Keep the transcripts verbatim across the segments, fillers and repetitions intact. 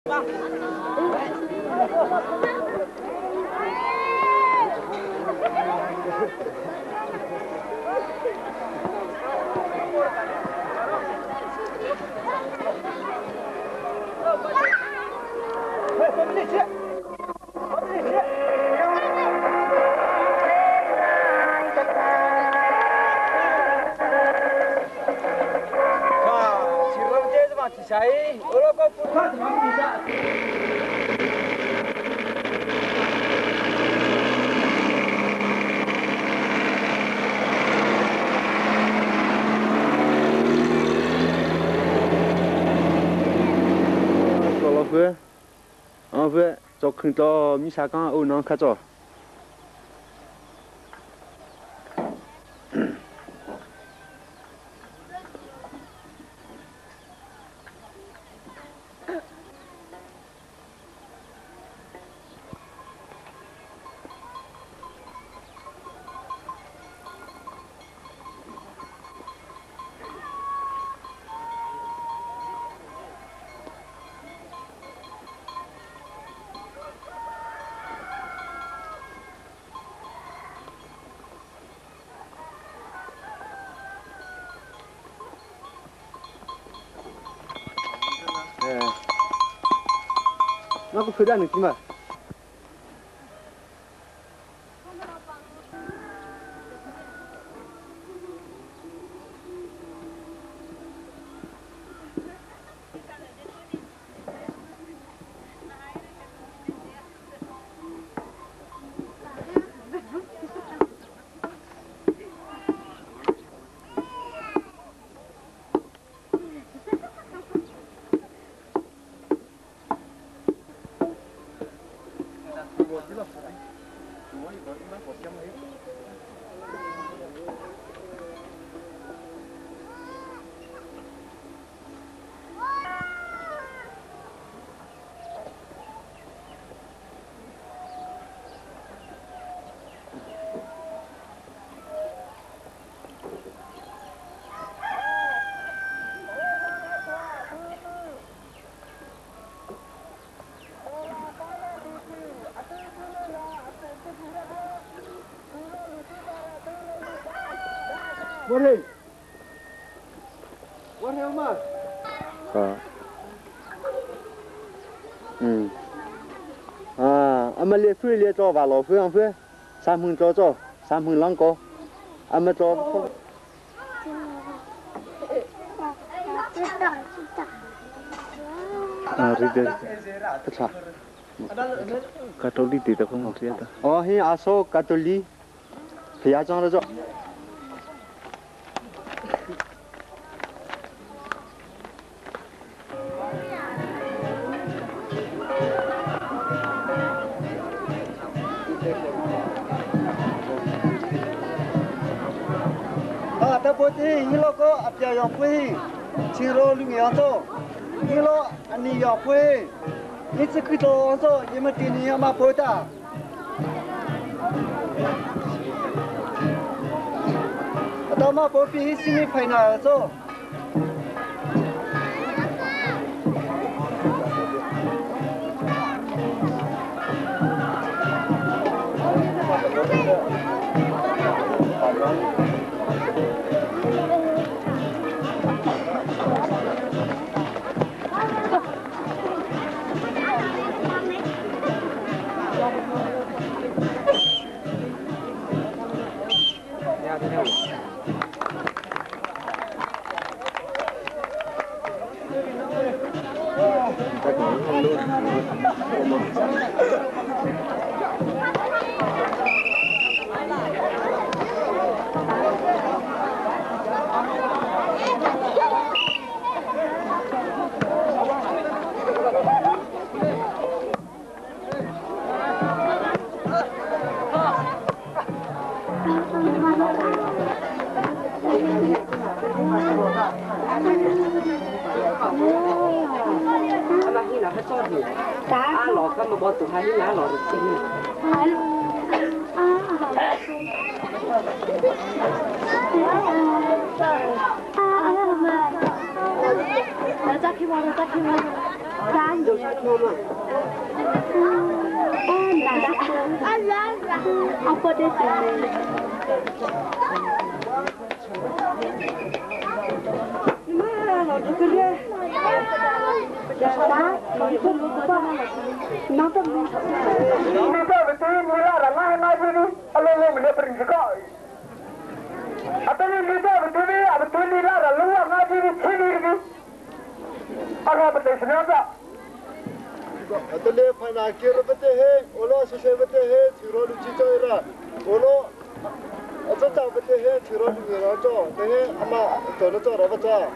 Tlawh law fü, a fü, chaw khüng tlawh mi sa kang u nang kha chaw. Nang ko phü da nang ti ma. Morning. Ka. Hmm. Ah, ama le fü le tlawh va law fü ang fü. Sa hmüng tlawh chaw, sa hmüng lang ko. Ama tlawh. Ah, ri de, ri de. Ka tha. Katoli ti ta khong ri ta. Oh, hi aso Katoli. Phia chang ra chaw. A ta po ti hi lo ko a pia yong pui. Chi ro lu ngi yong to. Hi lo a ni yong pui. Ni chi kui to yong to. Ye ma ti ni ya ma po ta. Atama popi hi semi final so. Atale phaina kir bete he, olo sese bete he, thiro lu chi choi ra. Olo, acha ta bete he, thiro lu ra cho, te he, ama, to no cho ra ba cha.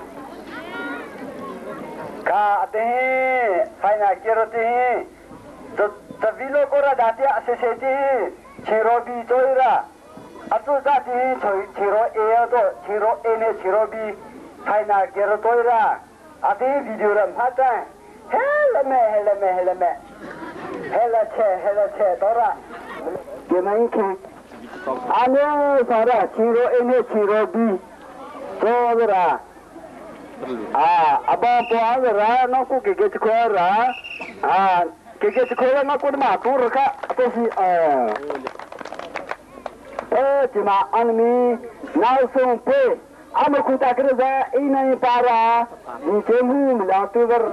Ka, ate he, phaina kir te he. To, ta vilo ko ra da te, a sese te he, thiro bi choi ra. Achu cha ti choi thiro e to, thiro e ne thiro bi, phaina kir toi ra. Ati video ra mha ta. Hela me, hela me, hela me. Hela che, hela che, to ra. Ke mai ke. Ane sa ra, thiro e ne thiro bi. To ra. A, aba po a ra, no ku ke ke ko ra. A, Ke ke ti ko la na ko ma tu ra ka, to si, eh. Eh, ti ma an mi, na so pe. Ama ku ta kre za, ina ni para. Ni ke mu, mi la tu ver.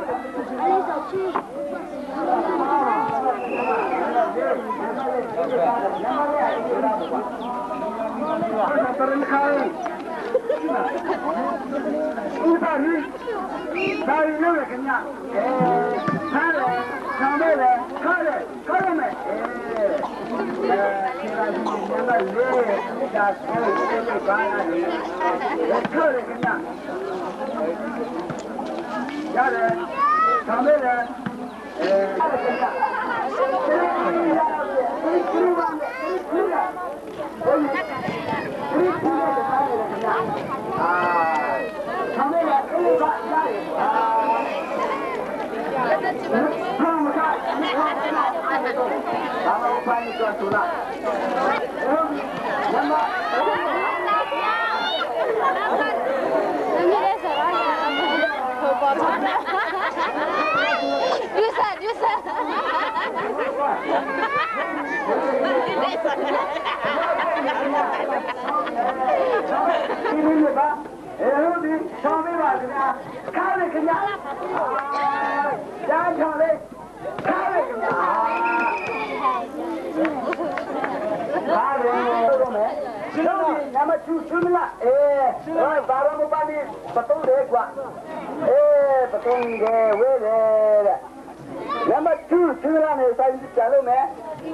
Number two, two la ne sa yin cha lo me.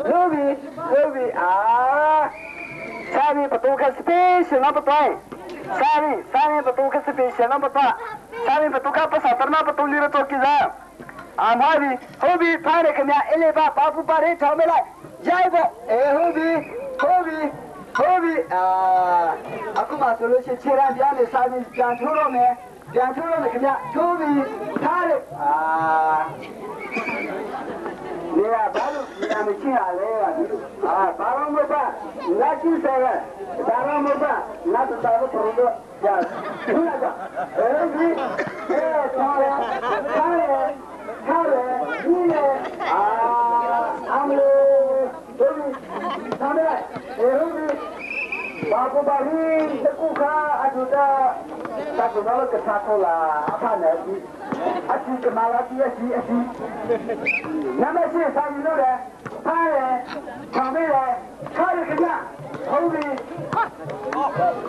Lo bi, lo bi, ah. Sa bi pa to ka special number two. Sa bi, sa bi pa to ka special number two. Sa bi pa to ka pa sa tar na pa to li ra to ki za. A ma bi, ho bi pa re ka mya ele ba pa pu pa re tho me la. Jai bo, eh, ho bi, ho bi, ho bi, ah. Aku ma so lo che che ra bia ne sa bi cha tho lo me. Bia tho lo ne kemia, tho bi, tha le. Ah. Ne ya, ba lu, ne ya, me chi ya le ya. Ah, ba lo mo ba, na chi sa ya. Ba lo mo ba, na tu ba lo pro lo. Ya. Ni ya ba. Eh, bi, eh, tha le, tha le, tha le, ni le. Ah, am le. Tobi, Samuel, eh, Rubi, Babu Bari, Takuka, Ajuda, Takuka, Kasako la, apa na di? Ati kemala di, ati, ati. Nama si, sa ni le, pare, Samuel, kare kena, Rubi.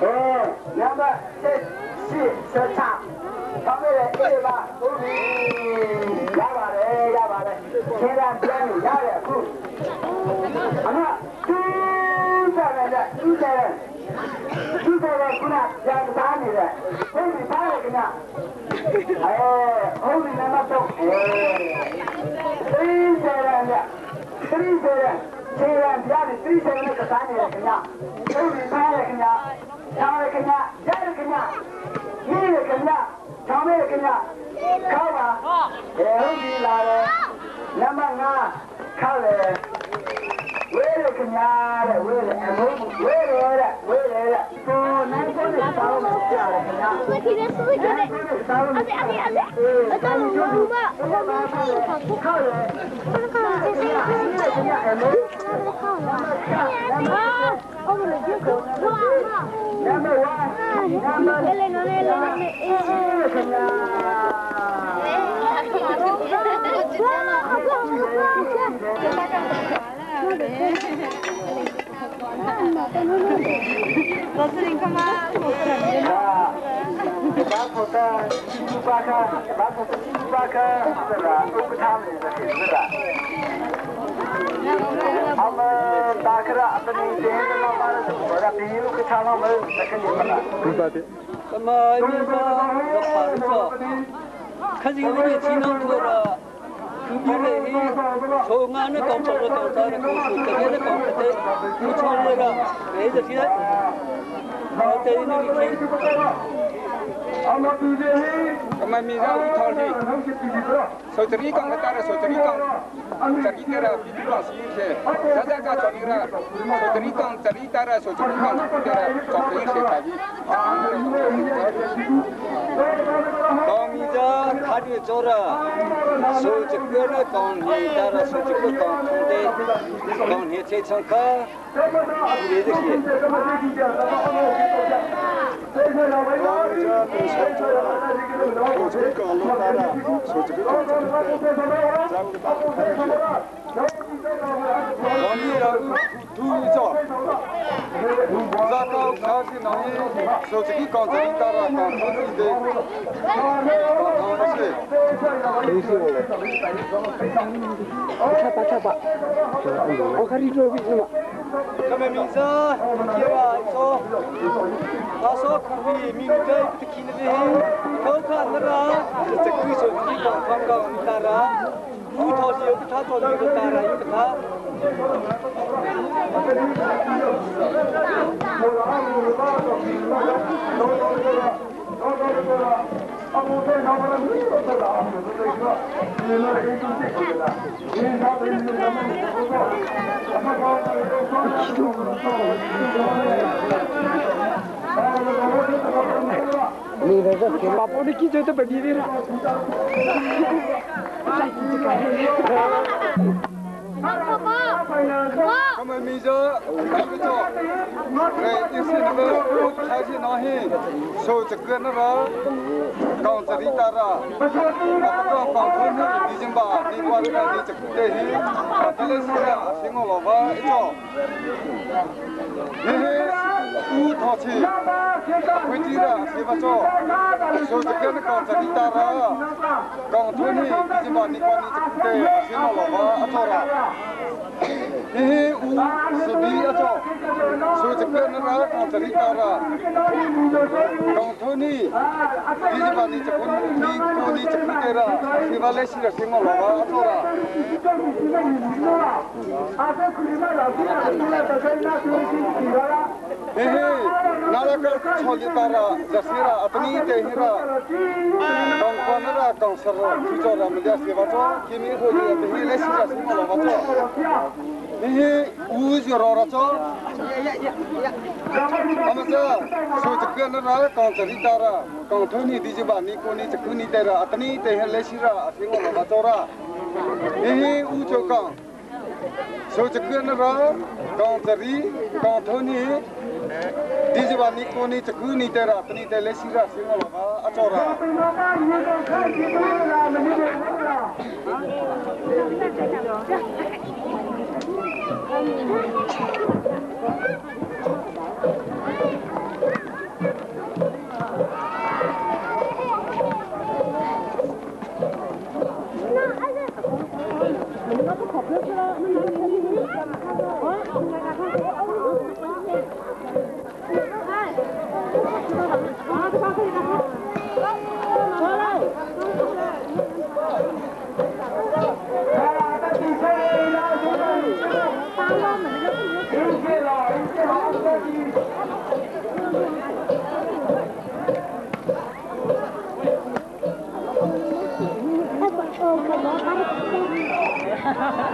Eh, nama si, si, sa cha. Samuel, eh, ba, Rubi. Ya ba le, ya ba le. Kira, ya ni, ya le, ku. Ama, two seven, two seven. Two seven, kuna, ya, ta ni le. Home, ta le, kuna. Eh, home, na, ma, to. Eh. Three seven, ya. Three seven. Seven, ya, ni, three seven, ka, ta ni le, kuna. Home, ta le, kuna. Ta le, kuna. Ya le, kuna. Ni le, kuna. Chang mei le kenya. Kau ba. Eh, hong di la le. Number nga. Kau le. Wei le kenya le, wei le. Eh, hong, wei le le, wei le le. To, nai ko le. Kama ni ba ga pa ri so. Kha jing ni chi nong tho ra. Ku bi le hi. So nga na kong pa ra kong sa ra kong su ta ne na kong ka te. Ku chong le ra. Re ja si. Ra te ni ni ki. Kama mi ga u thon hi. So chari kong ka ta ra so chari kong. Chari te ra bi bi kong si. Ke, ja ja ka chawk ni ra, so chari tawng chari ta ra, so chari tawng chari ta ra, chawk ni se ta ji. Tawng mi ja kha de cho ra, so chakua na tawng ni ta ra, so chakua tawng thong te, tawng ni che chang kha, ki de de ki. Tawng mi ja tu so cho ra, so chari tawng lo ta ra, so chari tawng chari ta ra. Kami ra u tu ni cho. Za ka u kha si na ni so chi ki kong za ni ta ra kong tu ni de. Kong tu ni si. Chapa, chapa. O kari ro bi ni ma. Kami mi za ki wa so. A so ku bi mi ni de ki ni de. Ko ka na ra. Chi ki so chi kong kong kong ni ta ra. Yu tho si yu ka tha tho ni ka ta ra yu ka tha. Papu ni ki jo to pa bi ra. Kama mi ja, kama mi ja. Re, isi na ba, kha si na hi. So chakua na ra, kong chari ta ra. Kong kong ni December ni kwa ni chakua te hi. Kale si ra, si ngo lo ba, i cho. Hi hi, u tho chi. Khui chi ra, si ba cho. So chakua na kong chari ta ra. Kong thon hi, December ni kwa ni chakua te, si ngo lo ba, a cho ra. Hi hi, u, si bi a cho. So chakua na ra, kong chari ta ra. Kong thon hi, December ni chakua ni, ko ni chakua te ra. Si ba le si ra, si ngo lo ba, a cho ra. He he, na la ka chawk ni ta ra, ja si ra, a ta ni te hi ra. Kong kwa na ra, kong sa ra, chu cho ra, ma ja si ba cho, ki mi ho ni, a ta hi le si ja si ma lo ba cho. He he, u ji ro ra cho. A ma ja, so chakua na ra, kong chari ta ra, kong thon hi December ni ko ni chakua ni te ra, a ta ni te hi le si ra, a si ngo lo ba cho ra. He he, u cho kong. So chakua na ra, kong chari, kong thon hi, December ni ko ni chakua ni te ra, ta ni te le si ra, si ngo lo ba, a cho ra.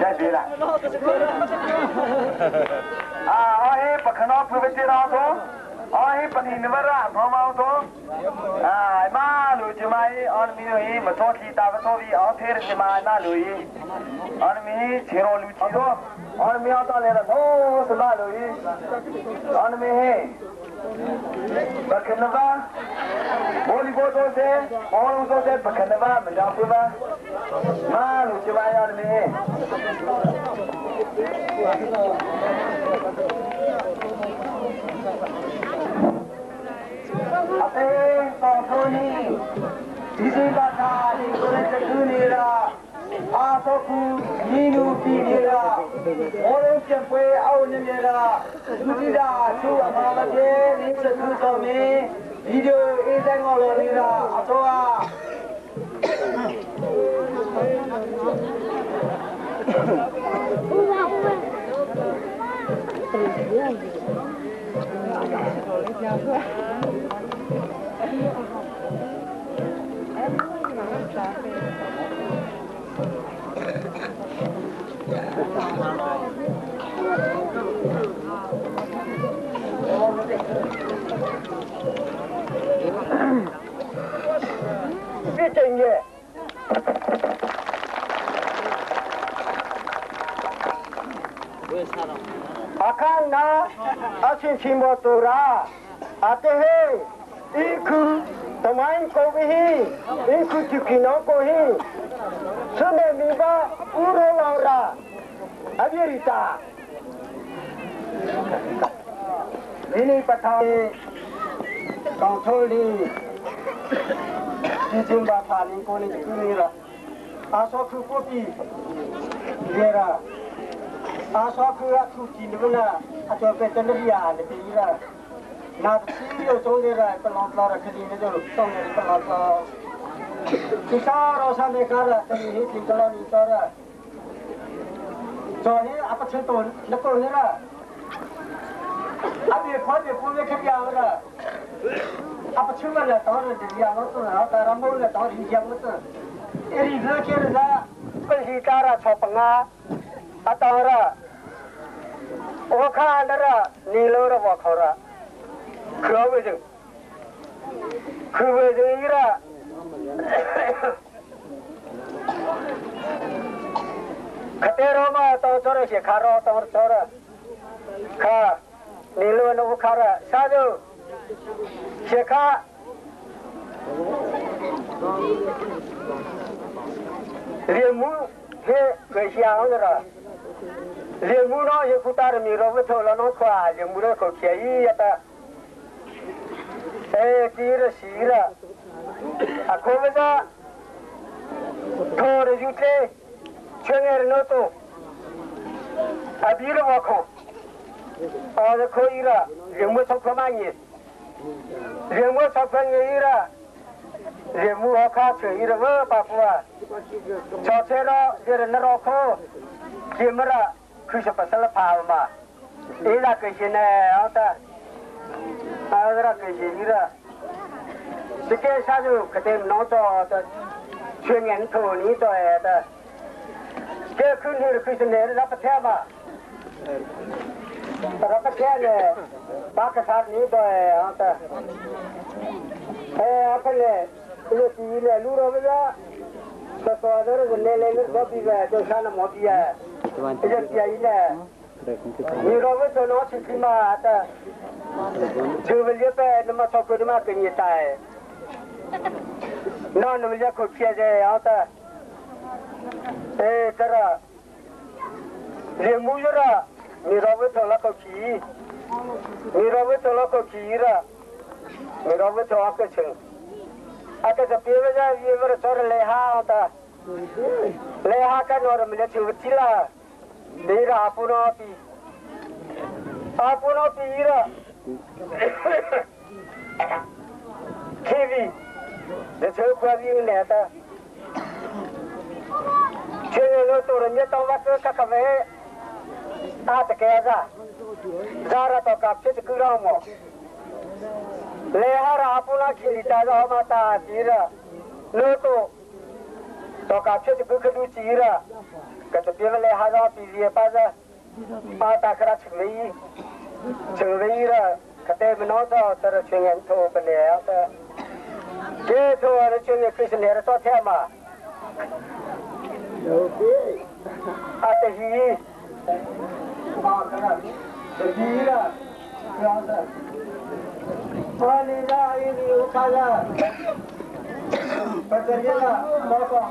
Ya, dira. Ah, oh, eh, pakana phu bete na to. Aw hi pani ni bara ma ma to. Ai ma lu chi mai on mi hi ma to thi ta ba to bi aw pher chi mai ma lu hi. On mi hi chi ro lu chi to. On mi aw to le ra to sa ma lu hi. On mi hi. Ba kan na ba. Volleyball to se, bowling to se, ba kan na ba, ma da pu ba. Ma lu chi mai on mi hi. Ate tawng tho ni, December tha ni ko le chakuni ra, a tawku ni nu pi ni ra, oro chapwe au ni ni ra, duti da chu ama ba ke ni chaku to ni, video e da ngolo ni ra, a to a. Pi chenge. Akan na asin simbo tura. Ate he. Iku tamain ko hi. Iku chuki no ko hi. Sune mi ba uro laura. Abirita. Ini patau kau tol di December tha ni ko ni kuni ra. Aso ku kopi. Yera. Aso ku aku kini bela. Ato pe teneria ni pi ra. Na ti yo tong de ra, pelong pelong ra kini ni jo tong de pelong pelong. Kita ro sa me kara kini ni ti pelong ni tara. Johnny, apa chun to, na ko ni ra. Abi ko de ko de ke ya ra. Apa chun ma la to de ya mo to na, ta ra mo la to ri ya mo to. Eri ga ke ra. Ko hi ka ra cho pa nga. A to ra. O kha na ra, ni lo ra wa kho ra. Kro we jing. Kro we jing ra. Kate ro ma to chora she kha ro to chora. Kha ni lo no kha ra sa do. She kha. Limu he ke sia ra. Limu no he kutar mi ro to lo no kha limu ro ko kia i ya ta. E, tira, sira. A ko veza. Thore yute. Chwenger no to. Abira wako. A de ko ira. Yemu so kamanye. Yemu so kanye ira. Yemu haka chwe ira wa papua. Chotero, yere naroko. Kimara. Kusha pasala pa ma. Ila ke shi ne, ata. Ara ke shi ira. Sike sa ju kate no to ta. Chwengen to ni to e ta. Ke kun ni ku ne ra pa ta ba. Ra pa ke ne. Ba ka sa ni to e, ata. E, apa le. Lo ti le lu ro ba. Sa to da ne le ne ba bi ba. Jo sa na mo bi ya. Ila ti ya ile. Mi ro ve to no chi ki ma ta. Chu ve lie pe na ma to ko ma ke ni ta e. No, no, lie ko kia de ya ta. E, ta ra. Lie mu ya ra. Mi ro ve to la ko ki. Mi ro ve to la ko ki ra. Mi ro ve to a ke chen. A ke sa pie ve ya ye ve to le ha ta. Le ha ka no ra mi le chu ve ti la. Dei ra apu no pi. Apu no pi ira. Kivi. De cheu kwa vi ne ta. Cheu no to re ne ta va ka ka ve. A te ke za. Za ra to ka che ku ra mo. Le ha ra apu na ki ta za ma ta pi ra. No to. To ka che ku ka du chi ra. Ka to pi le ha za pi vi pa za. Pa ta kra chwei. Chwei ra. Kate mano to tara chungan to bane ata. Ke to ara chungan Christian era to tema. Ata hi. Ata hi la. Ani la ini ukala. Patariela, baba.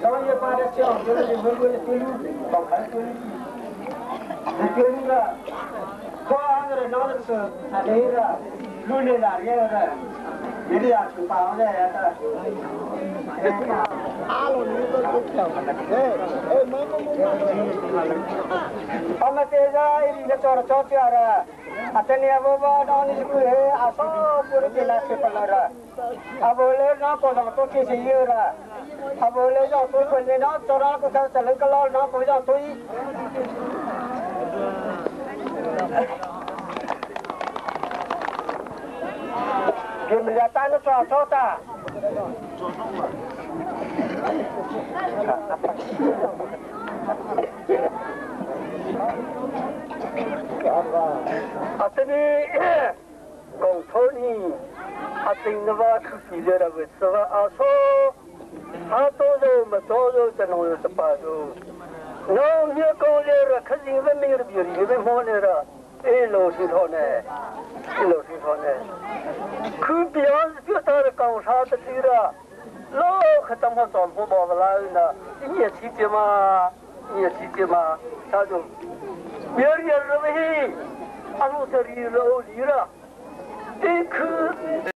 Don ya para chao, yo le devuelvo el espíritu, con el espíritu. El espíritu la. Ko angre no de su, adera. Lule la riera. Mira, chupa, ¿dónde está? Ama te ya, y le choro chocho ara. Atene abo ba don ni ku he, aso pura de la chupa la ra. Abo le no ko no to ke se yera. Abo le no to ko le no to ra ko ka sa le ka lo no ko no to yi. Ke mi ya ta no to to ta. Atene Kong Tony, a ting na va thu pi le ra ve sa va a so. Ha to zo, ma to zo, ta no zo, ta pa zo. No, ni kong le ra, kha zing ve mi ra bi ri ve mo ne ra. E lo si tho ne. E lo si tho ne. Khu pi an pi ta ra kong sa ta ti ra. Lo kha tam ha som ho ba la na. Ni si ti ma. Ni si ti ma. Sa zo. Ni ri ra ve hi. A lo sa ri lo li ra. Ti khu.